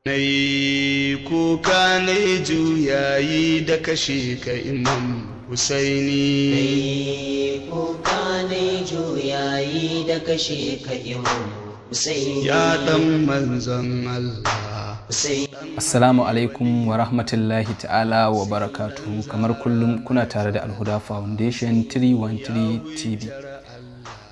Na yi kuka na yi juyayi da kashe ka, Imam Husaini. Nayi kuka na yi juyayi da kashe ka, Imam Husaini. Ya ɗan manzon Allah. Husaini. Assalamu alaikum wa rahmatullahi ta'ala wa barakatuhu. Kamar kullum, kuna tare da Alhuda Foundation 313 TV.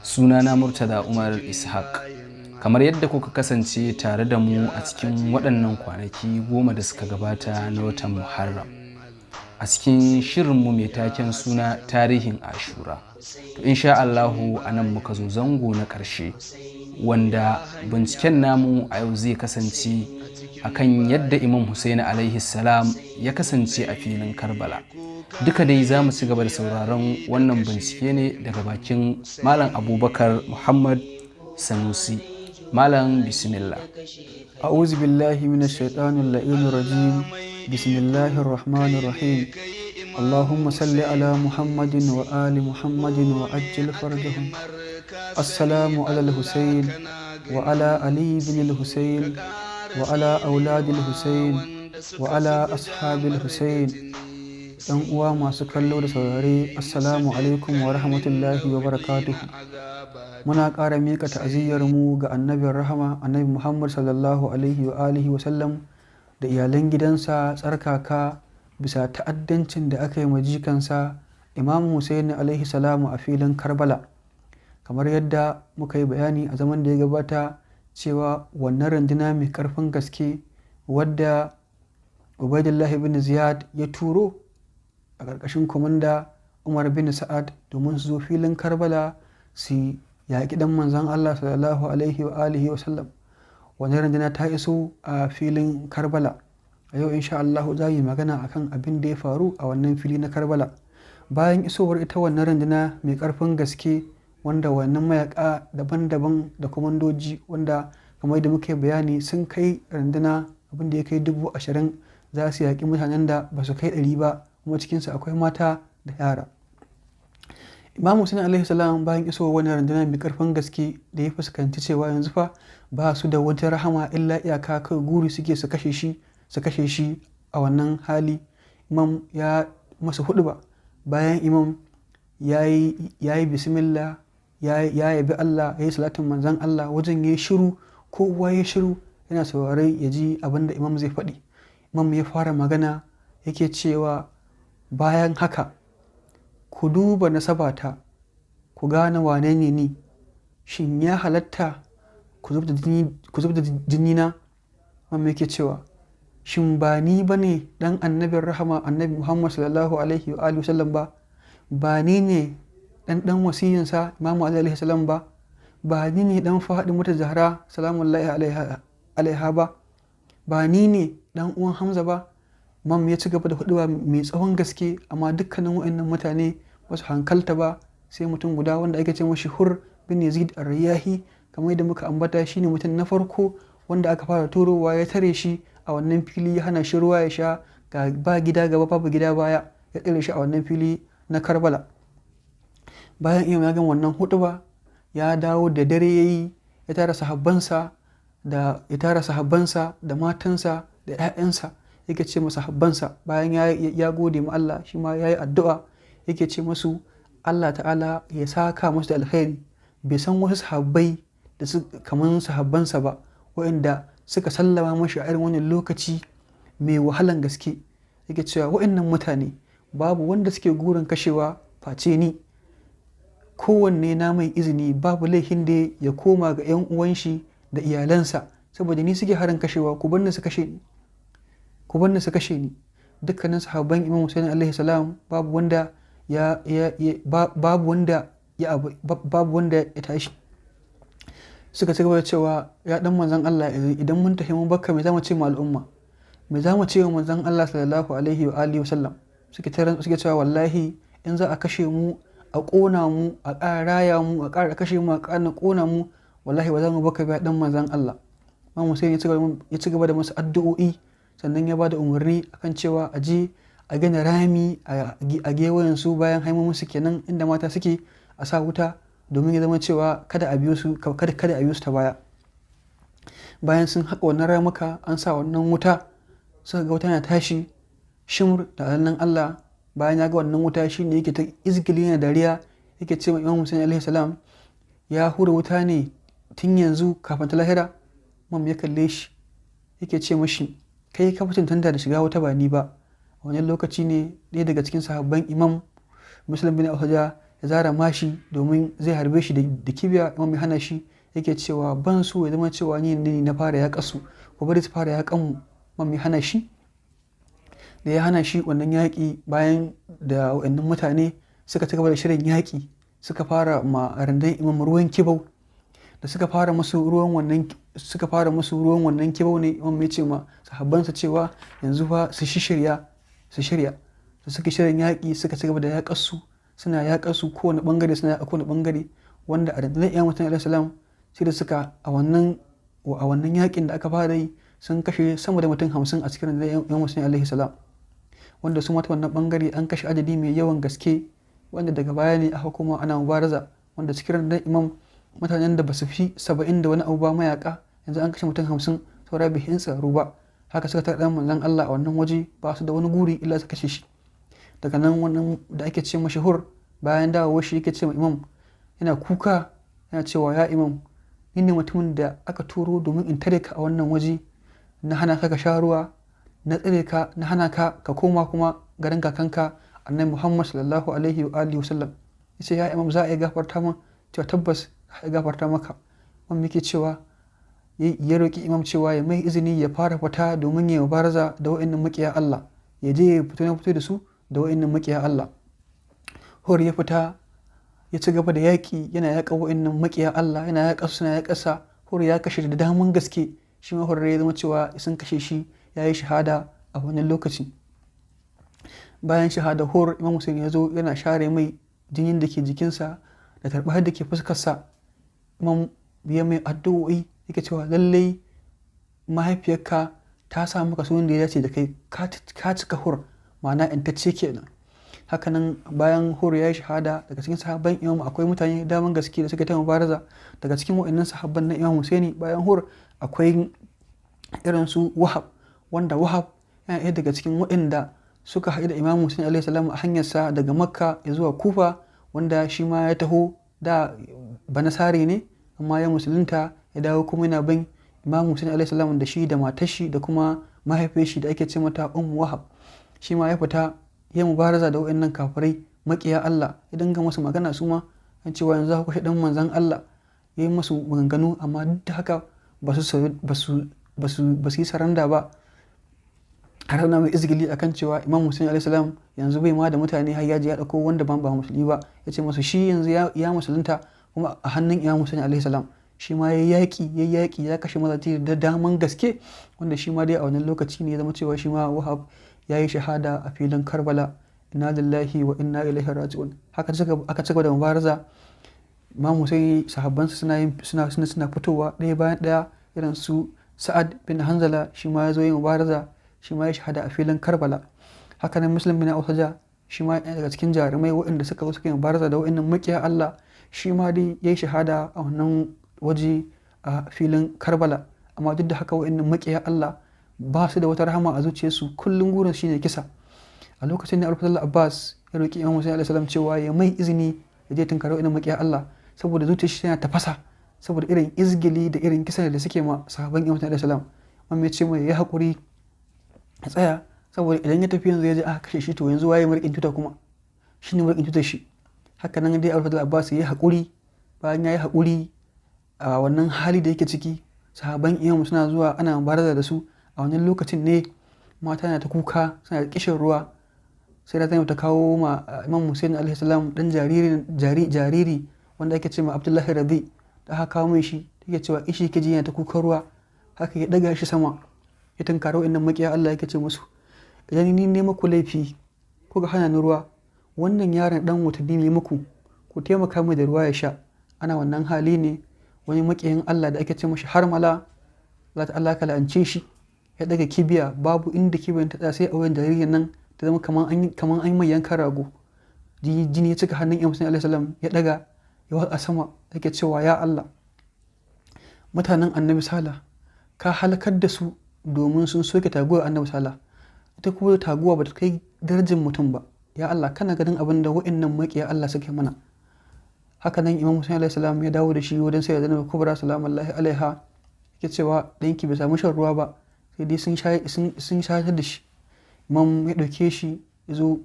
Sunana Murtada Umar Ishaq. Kamar yadda kuka kasance tare da mu a cikin waɗannan kwanaki 10 da suka gabata na watan Muharram, a cikin shirinmu mai taken suna Tarihin Ashura. To, insha Allahu a nan muka zo zango na ƙarshe, wanda binciken namu a yau zai kasance akan yadda Imam Hussein alaihi salam ya kasance a filin Karbala. Duka dai za mu ci gaba da sauraron wannan bincike ne daga bakin Malam Abubakar Muhammad Sanusi. Malam, bismillah. أعوذ بالله من الشيطان اللعين الرجيم. بسم الله الرحمن الرحيم. اللهم صل على محمد وآل محمد وعجل فرجهم. السلام على الحسين وعلى علي بن الحسين وعلى أولاد الحسين وعلى أصحاب الحسين. ‘Yan uwa masu kallo da saurare, assalamu alaikum wa rahmatullahi wa barakatuhu. Muna ƙara miƙa ta'aziyyar mu ga Annabin rahama, Annabi Muhammad sallallahu alaihi wa alihi wa sallam, da iyalan gidansa tsarkaka, bisa ta'addancin da aka yi ma jikansa Imam Hussein alaihi salamu a filin Karbala. Kamar yadda muka yi bayani a zaman da ya gabata cewa wannan runduna mai ƙarfin gaske wadda Ubaidullahi bin Ziyad ya turo a ƙarƙashin kwamanda Umar bin Sa'ad domin su zo filin Karbala su yaƙi ɗan manzon Allah sallallahu alaihi wa alihi wa sallam, wannan runduna ta iso a filin Karbala. A yau, insha Allah, za yi magana akan abin da ya faru a wannan fili na Karbala bayan isowar ita wannan runduna mai ƙarfin gaske, wanda wannan mayaka daban-daban da kwamandoji, wanda kamar da muke bayani sun kai runduna abin da ya kai 20,000, za su yaƙi mutanen da ba su kai 100 ba, kuma cikinsu akwai mata da yara. Imam Hussein alaihi salam, bayan isowar wannan runduna mai karfin gaske da ya fuskanci cewa yanzu fa ba su da wata rahama illa iyaka kai guri suke su kashe shi, su kashe shi a wannan hali, Imam ya masa huɗuba. Bayan Imam ya yi bismillah, ya yabi Allah, ya yi salatin manzan Allah, wajen ya yi shiru, kowa ya shiru yana saurare ya ji abin da Imam zai faɗi. Imam ya fara magana, yake cewa, "Bayan haka, ku duba nasabata ku gane wane ne ni. Shin ya halatta ku zub da jini na?" Imam yake cewa, "Shin ba ni ba ne dan Annabin rahama, Annabi Muhammad sallallahu alaihi wa wasallam ba? Ba ni ne dan dan wasiyinsa Imamu Ali alaihi salam ba? Ba ni ne dan Mata Zahra salamullahi alaiha ba? Ba ni ne dan uwan Hamza ba?" Imam ya ci gaba da huɗuba mai tsawon gaske, amma dukkanin waɗannan mutane ba su hankalta ba, sai mutum guda wanda ake ce mashi Hur bin Yazid Ar-Riyahi. Kamar yadda muka ambata, shine mutum na farko wanda aka fara turowa, ya tare shi a wannan fili, ya hana shi ruwa ya sha, ga ba gida gaba, babu gida baya, ya tsare shi a wannan fili na Karbala. Bayan Imam ya gama wannan huɗuba, ya dawo da dare yayi, ya tara sahabbansa da matansa da 'ya'yansa, yake ce masa sahabbansa, bayan ya gode ma Allah, shi ma ya yi addu'a, yake ce masu Allah ta'ala ya saka masu da alkhairi. Bai san wasu sahabbai da su kamar sahabbansa ba, waɗanda suka sallama mashi a irin wannan lokaci mai wahalan gaske. Yake cewa, "Waɗannan mutane babu wanda suke gurin kashewa face ni. Kowanne na mai izini, babu laifin da ya koma ga 'yan uwan shi da iyalansa, saboda ni suke harin kashewa. Ku bar su kashe ni, ku bar su kashe ni." Dukkanin sahabban Imam Hussein alaihi salam babu wanda ya tashi. Suka ci gaba da cewa, "Ya dan manzon Allah, idan mun tafi mun bakka, me zamu ce ma al'umma? Me zamu ce wa manzon Allah sallallahu alaihi wa alihi wasallam?" Suke cewa, "Wallahi in za a kashe mu, a ƙona mu, a ƙara raya mu, a ƙara kashe mu, a ƙara ƙona mu, wallahi ba za mu baka ba, dan manzon Allah." Imam Hussein ya ci gaba da masa addu'o'i, sannan ya ba da umarni akan cewa a je a gina rami a gewayen su, bayan haimomin su kenan, inda mata suke, a sa wuta domin ya zama cewa kada a biyo su, kada a biyo su ta baya. Bayan sun haƙa wannan ramuka an sa wannan wuta, suka ga wuta na tashi. Shimr da annan Allah bayan ya ga wannan wuta shi ne yake ta izgili yana dariya, yake ce ma Imam Hussein alaihi salam ya hura wuta ne tun yanzu kafin ta lahira. Imam ya kalle shi yake ce mashi kai ka fi cancanta da shiga wuta ba ni ba. A wannan lokaci ne ɗaya daga cikin sahabban Imam Muslim bin Ausaja ya zara mashi domin zai harbe shi da kibiya. Imam ya hana shi, yake cewa ban so ya zama cewa ni ne na fara yaƙa su, ko bari su fara yaƙan mu. Imam ya hana shi. Da ya hana shi wannan yaƙi, bayan da waɗannan mutane suka ci gaba da shirin yaƙi, suka fara ma rundunar Imam ruwan kibau. Da suka fara musu ruwan wannan suka fara musu ruwan wannan kibau ne Imam ya ce ma sahabbansa cewa yanzu fa su shirya, su shirya. Da suka shirin yaƙi suka ci gaba da yaƙar su, suna yaƙar su kowane bangare, suna yaƙar kowane bangare, wanda a rundunar Imam Hussein alaihi salam sai da suka a wannan yaƙin da aka fara yi sun kashe sama da mutum 50 a cikin rundunar Imam Hussein alaihi salam, wanda su mata wannan bangare an kashe adadi mai yawan gaske, wanda daga baya ne aka koma ana mubaraza, wanda cikin rundunar Imam mutanen da ba su fi 70 da wani abu ba mayaka, yanzu an kashe mutum 50, saura bai hin tsaro ba. Haka suka tarɗa manzon Allah a wannan waje, ba su da wani guri illa su kashe shi. Daga nan wannan da ake ce mashahur bayan dawowar shi yake ce ma Imam, yana kuka yana cewa ya Imam, ni ne mutumin da aka turo domin in tare ka a wannan waje, na hana ka ka sha ruwa, na tsare ka, na hana ka ka koma kuma garin kakanka Annabi Muhammad sallallahu alaihi wa alihi wasallam. Yace ya Imam, za a iya gafarta min? Cewa tabbas za a iya gafarta maka. Imam yake cewa ya roki Imam cewa ya mai izini ya fara fita domin ya mubaraza da wa'annan makiya Allah, ya je ya fito na fito da su da wa'annan makiya Allah. Hur ya fita ya ci gaba da yaƙi, yana yaƙa wa'annan makiya Allah, yana yaƙa su, suna yaƙa sa. Hur ya kashe da daman gaske, shi ma Hur ya zama cewa sun kashe shi, ya yi shahada a wannan lokaci. Bayan shahada Hur, Imam Hussein ya zo yana share mai jinin da ke jikinsa da tarbar da ke fuskarsa. Imam ya mai addu'o'i yake cewa lallai mahaifiyarka ta sa maka sunan da ya dace da kai, ka cika Hur, ma'ana intacce kenan. Hakanan bayan Hur ya yi shahada, daga cikin sahabban Imam akwai mutane daman gaske da suka ta mubaraza. Daga cikin wa'annan sahabban na Imam Husaini bayan Hur akwai irin su Wahab, wanda Wahab yana ɗaya daga cikin waɗanda suka haɗu da Imam Hussein alaihi salam a hanyarsa daga Makka zuwa Kufa, wanda shi ma ya taho da banasare ne amma ya musulunta, ya dawo kuma yana bin Imam Hussein alaihi salam da shi da matar shi da kuma mahaifiyar shi da ake ce mata Ummu Wahab. Shi ma ya fita ya mubaraza da waɗannan kafirai maƙiya Allah, ya dinga musu magana su ma an cewa yanzu ku kashe dan manzon Allah, ya yi musu maganganu, amma duk da haka ba su yi saranda ba. Har suna mai izgili akan cewa Imam Hussein alaihi salam yanzu bai ma da mutane, har ya je ya dauko wanda ba musulmi ba, ya ce masu shi yanzu ya musulunta kuma a hannun Imam Hussein alaihi salam. Shi ma ya yaƙi ya kashe mazaje da daman gaske, wanda shi ma dai a wannan lokaci ne ya zama cewa shi ma Wahab ya yi shahada a filin Karbala. Inna lillahi wa inna ilaihi raji'un. Haka aka cigaba da mubaraza. Imam Hussein sahabbansa suna fitowa ɗaya bayan ɗaya, irin su Sa'ad bin Hanzala shi ma ya zo yin mubaraza, shi ma ya shahada a filin Karbala. Hakanan Muslim bin Ausaja shi ma yana daga cikin jarumai waɗanda suka zo suka yi mubaraza da waɗannan maƙiya Allah, shi ma dai ya yi shahada a wannan waje a filin Karbala. Amma duk da haka waɗannan maƙiya Allah ba su da wata rahama a zuciyarsu, kullum gurin shine kisa. A lokacin da Al-Fadl Abbas ya roki Imam Hussein alaihi salam cewa ya mai izini ya je tunkari waɗannan maƙiya Allah, saboda zuciyar shi tana tafasa saboda irin izgili da irin kisan da suke ma sahabban Imam Hussein alaihi salam. Amma ya ce mai ya haƙuri ya tsaya, saboda idan ya tafi yanzu ya je aka kashe shi, to yanzu waye marikin tuta kuma shi ne marikin tutar shi. Haka nan dai Al-Fadl Abbas ya yi haƙuri. Bayan ya yi haƙuri a wannan hali da yake ciki, sahabban Imam suna zuwa ana mubaraza da su. A wannan lokacin ne mata na ta kuka suna da kishin ruwa, sai da ta kawo ma Imam Hussein alaihi salam dan jariri wanda ake ce ma Abdullahi Rabi. Da aka kawo mai shi take cewa ishi kiji yana ta kukan ruwa. Haka ya daga shi sama ya tunkari wa'annan maƙiya Allah, yake ce musu idan ni ne maku laifi ko ga hana ni ruwa, wannan yaron dan watanni ne muku, ku taimaka mai da ruwa ya sha. Ana wannan hali ne wani maƙiyin Allah da ake ce mashi Harmala, Allah ta'ala ka la'ance shi, ya daga kibiya, babu inda kibiyan ta tsaya sai a wurin jaririn nan, ta zama kaman an mai yankan rago. Jini ya cika hannun Imam Hussein alaihi salam, ya daga ya watsa sama yake cewa ya Allah, mutanen Annabi Salih Ka halakar da su domin sun soke taguwar Annabi Salih. Ita kuma taguwa ba ta kai darajar mutum ba. Ya Allah, kana ganin abin da wa'annan maƙiya Allah suke mana. Haka nan Imam Hussein alaihi salam ya dawo da shi wajen Sayyida Zainab Kubra salamullahi alaiha, yake cewa ɗanki bai samu shan ruwa ba, sai dai sun shayar da shi. Imam ya ɗauke shi ya zo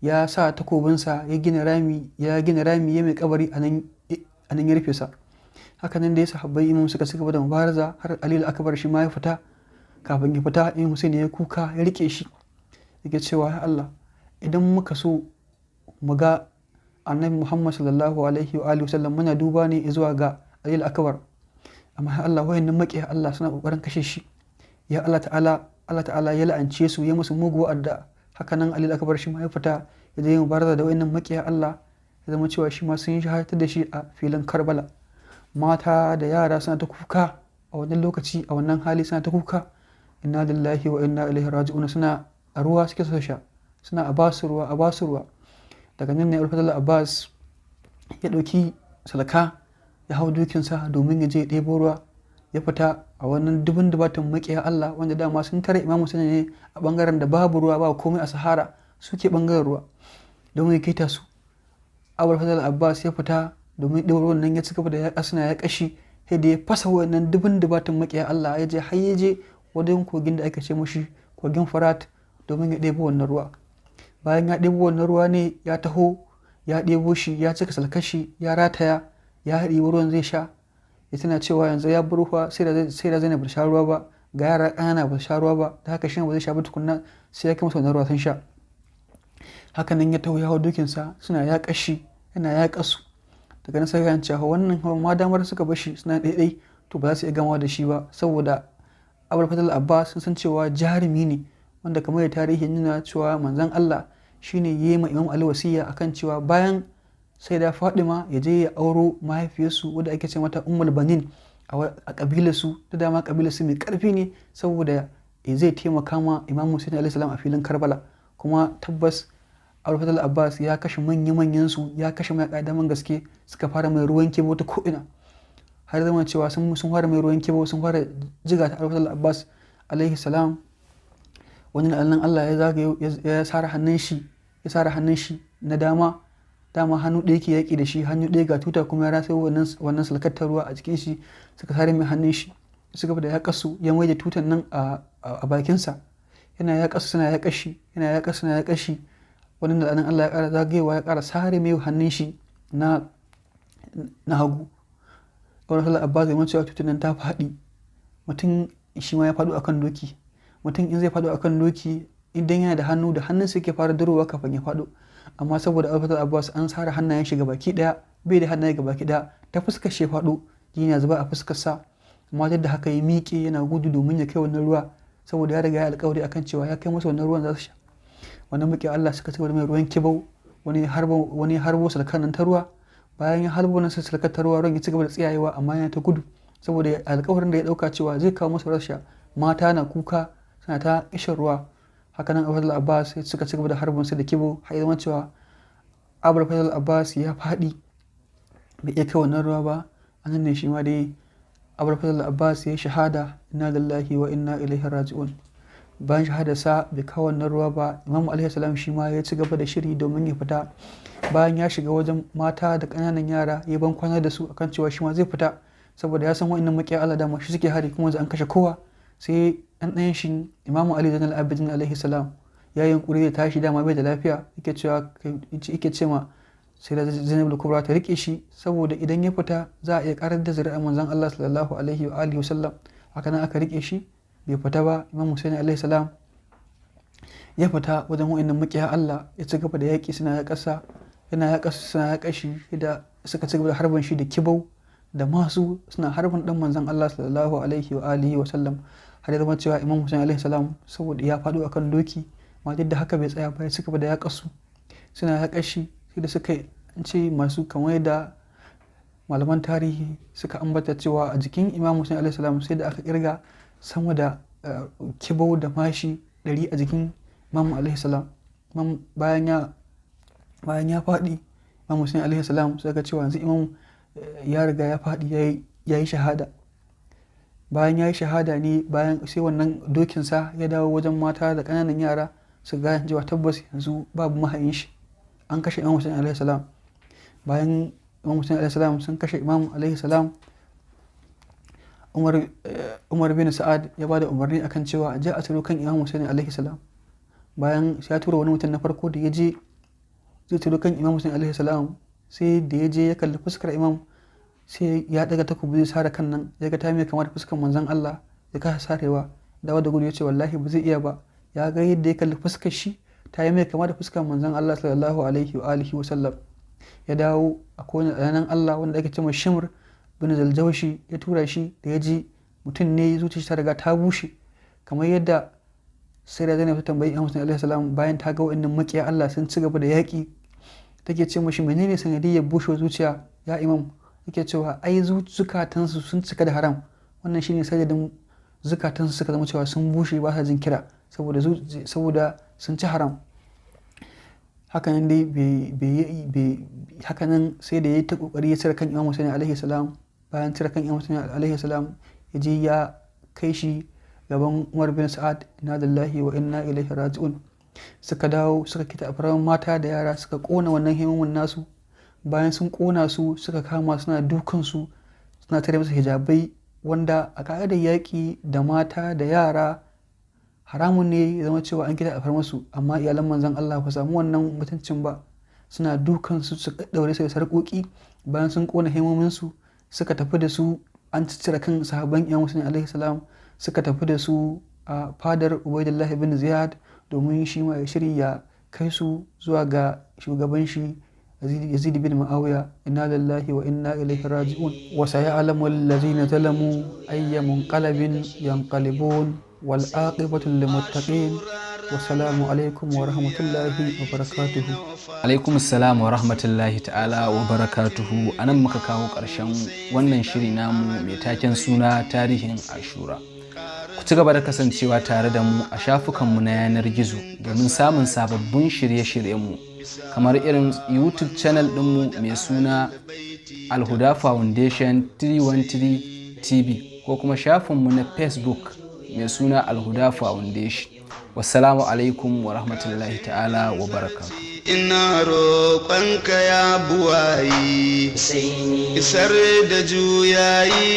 ya sa takobinsa ya gina rami, ya gina rami ya mai kabari a nan ya rufe sa. Haka nan dai sahabbai Imam suka ci gaba da mubaraza har Aliyu Akbar shi ma ya fita. Kafin ya fita, Imam Hussein ya kuka ya rike shi, yake cewa ya Allah, idan muka so mu ga Annabi Muhammad sallallahu alaihi wa alihi wasallam muna duba ne zuwa ga Aliyu Akbar, amma ya Allah, wayannan maƙiya Allah suna kokarin kashe shi. Ya Allah ta'ala, Allah ta'ala ya la'ance su, ya musu muguwa addu'a. Haka nan Aliyu Akbar shi ma ya fita ya je mubaraza da wayannan maƙiya Allah, ya zama cewa shi ma sun shahatar da shi a filin Karbala. Mata da yara suna ta kuka a wannan lokaci, a wannan hali suna ta kuka, inna lillahi wa inna ilaihi raji'un. Suna a ruwa suke so sha, suna a basu ruwa, a basu ruwa. Daga nan ne Abul Abbas ya ɗauki salka ya hau dukinsa domin ya je ya ɗebo ruwa. Ya fita a wannan dubun dubatan maƙiya Allah wanda dama sun tare Imam Hussein ne a bangaren da babu ruwa ba komai a Sahara, suke bangaren ruwa domin ya kaita su. Abul Fadl Abbas ya fita domin ɗebo ruwan nan, ya ci gaba da ya suna ya kashi sai da ya fasa wannan dubun dubatan maƙiya Allah, ya je har ya je wajen kogin da ake ce mashi kogin Furat domin ya ɗebo wannan ruwa. Bayan ya ɗebo wannan ruwa ne ya taho ya ɗebo shi, ya cika salkashi, ya rataya, ya haɗe ruwan zai sha. Ya tana cewa yanzu ya bar ruwa sai da Zainab ba sha ruwa ba, ga yara ƙanana ba sha ruwa ba, da haka shi ba zai sha ba tukunna sai ya kai masa wannan ruwa sun sha. Haka nan ya taho ya hau dokinsa, suna ya kashi yana ya kasu. Daga nan sai ya cewa wannan hawan ma damar suka bashi suna ɗaiɗai to ba za su iya gamawa da shi ba, saboda Abul Fadl Abbas sun san cewa jarumi ne, wanda kamar da tarihi nuna cewa manzon Allah shine ya yi ma Imam Ali wasiya akan cewa bayan sai da Fadima ya je ya auro mahaifiyarsu wadda ake ce mata Ummul Banin a kabilarsu, da dama kabilarsu mai karfi ne, saboda zai taimaka ma Imam Hussein alaihi salam a filin Karbala. Kuma tabbas Abul Fadl Abbas ya kashe manya-manyan su, ya kashe mayaƙa daman gaske, suka fara mai ruwan kibo ta ko'ina, har zama cewa sun fara mai ruwan kibo, sun fara jiga ta Abul Fadl Abbas alaihi salam. Wani nan Allah ya zagaye ya sare hannun shi, ya sare hannun shi na dama. Dama hannu ɗaya ke yaƙi da shi, hannu ɗaya ga tuta kuma ya rasa wannan salkatar ruwa a jikin shi, suka sare mai hannun shi, suka da ya kasu, ya mai da tutan nan a bakinsa, yana ya kasu suna ya kashi, yana ya kasu suna ya kashi. Wannan da nan Allah ya ƙara zagayewa ya ƙara sare mai hannun shi na hagu. Wani sallar Abbas ya cewa tutan nan ta faɗi, mutum shi ma ya faɗo akan doki. Mutum in zai faɗo akan doki idan yana da hannu, da hannunsa yake fara durowa kafin ya faɗo, amma saboda Abul Fadl Abbas an sare hannayen shi gabaki ɗaya, bai da hannaye gabaki ɗaya, ta fuskar shi faɗo, jini na zuba a fuskar sa. Amma duk da haka ya miƙe yana gudu domin ya kai wannan ruwa, saboda ya riga ya alƙawari akan cewa ya kai masa wannan ruwan za su sha. Wannan muke Allah suka ci mai ruwan kibau, wani harbo salkar nan ta ruwa. Bayan ya harbo nan salkar ta ruwa, ruwan ya ci gaba da tsiyayewa, amma yana ta gudu saboda alƙawarin da ya ɗauka cewa zai kawo masa rasha. Mata na kuka suna ta kishin ruwa. Haka nan Abul Fadl Abbas suka ci gaba da harbin su da kibo, har zama cewa Abul Fadl Abbas ya faɗi bai iya kai wannan ruwa ba. Anan ne shi ma dai Abul Fadl Abbas ya shahada, inna lillahi wa inna ilaihi raji'un. Bayan shahadarsa bai kawo wannan ruwa ba, Imam alaihi salam shi ma ya ci gaba da shiri domin ya fita. Bayan ya shiga wajen mata da ƙananan yara ya ban kwana da su akan cewa shi ma zai fita, saboda ya san wa'annan maƙiya Allah dama shi suke hari, kuma yanzu an kashe kowa. Sai ɗan ɗayan shi Imam Ali Zainal Abidin alaihi salam ya yi yunkuri da tashi, dama bai da lafiya, yake cewa yake ce ma sai da Zainab al-Kubra ta rike shi, saboda idan ya fita za a iya karar da zuri'ar manzon Allah sallallahu alaihi wa alihi wasallam. Haka nan aka rike shi bai fita ba. Imam Hussein alaihi salam ya fita wajen wa'annan maƙiya Allah, ya ci gaba da yaƙi, suna ya ƙasa, yana ya ƙasa suna ya ƙashi, da suka ci gaba da harbin shi da kibau da masu, suna harbin ɗan manzon Allah sallallahu alaihi wa alihi wasallam, har ya zama cewa Imam Hussein alaihi salam saboda ya faɗo akan doki, amma duk da haka bai tsaya ba, ya ci gaba da yaƙa su, suna yaƙa shi, sai da suka ce masu kamar yadda malaman tarihi suka ambata cewa a jikin Imam Hussein alaihi salam sai da aka kirga sama da kibau da mashi 100 a jikin Imam alaihi salam. Bayan ya faɗi Imam Hussein alaihi salam sai aka cewa yanzu Imam ya riga ya faɗi, ya yi shahada. Bayan ya yi shahada ne, bayan sai wannan dokinsa ya dawo wajen mata da ƙananan yara su gane cewa tabbas yanzu babu mahayin shi, an kashe Imam Hussein alaihi salam. Bayan Imam Hussein alaihi salam, sun kashe Imam alaihi salam, Umar bin Sa'ad ya bada umarni akan cewa a je a ciro kan Imam Hussein alaihi salam. Bayan ya tura wani mutum na farko da ya je zai ciro kan Imam Hussein alaihi salam, sai da ya je ya kalli fuskar Imam, sai ya daga takobi zai sare kan nan, ya ga ta mai kamar fuskar Manzon Allah, ya kasa sarewa, dawo da gudu, ya ce wallahi ba zai iya ba, ya ga yadda ya kalli fuskar shi ta yi mai kama da fuskar Manzon Allah sallallahu alaihi wa alihi wa sallam. Ya dawo, a ranar Allah wanda ake cewa Shimr bin Zaljaushi ya tura shi. Da ya ji mutum ne zuciyar ta riga ta bushe, kamar yadda sai da Zainab ta tambayi Imam Hussein alaihi salam bayan ta ga wa'annan makiya Allah sun ci gaba da yaƙi, take ce mashi, "Menene sanadiyyar bushewar zuciya, ya Imam?" Yake cewa, "Ai zukatansu sun cika da haram, wannan shine sanadin zukatansu suka zama cewa sun bushe, ba sa jin kira saboda sun ci haram." Hakanan dai hakanan sai da ya yi ta kokari ya cire kan Imam Hussein alaihi salam. Bayan cire kan Imam Hussein alaihi salam, ya je ya kai shi gaban Umar bin Sa'ad. Inna lillahi wa inna ilaihi raji'un. Suka dawo suka kita a mata da yara, suka kona wannan himomin nasu. Bayan sun kona su, suka kama suna dukan su, suna tare musu hijabai, wanda a ka'idar yaƙi da mata da yara haramun ne ya zama cewa an kita a musu, amma iyalan Manzon Allah ba samu wannan mutuncin ba. Suna dukan su, su daure su da sarƙoƙi. Bayan sun kona himomin su, suka tafi da su, an ciccire kan sahabban Imam Hussein alaihi salam, suka tafi da su a fadar Ubaidullah bin Ziyad domin shi ma ya shirya kai su zuwa ga shugaban shi Yazid bin Muawiya. Inna lillahi wa inna ilaihi raji'un. Wa sayalamu allazina zalamu ayya munqalabin yanqalibun, wal aqibatu lil muttaqin. Wassalamu alaikum wa rahmatullahi wa barakatuhu. Alaikum salam wa rahmatullahi ta'ala wa barakatuhu. Anan muka kawo ƙarshen wannan shiri namu mai taken suna tarihin Ashura. Ku ci gaba da kasancewa tare da mu a shafukanmu na yanar gizo domin samun sababbin shirye-shiryenmu, kamar irin YouTube channel ɗinmu mai suna Alhuda Foundation 313 TV, ko kuma shafinmu na Facebook mai suna Alhuda Foundation. Wassalamu alaikum wa rahmatullahi ta'ala wa barakatuh. Ina roƙonka ya buwayi Husaini isar da juyayi.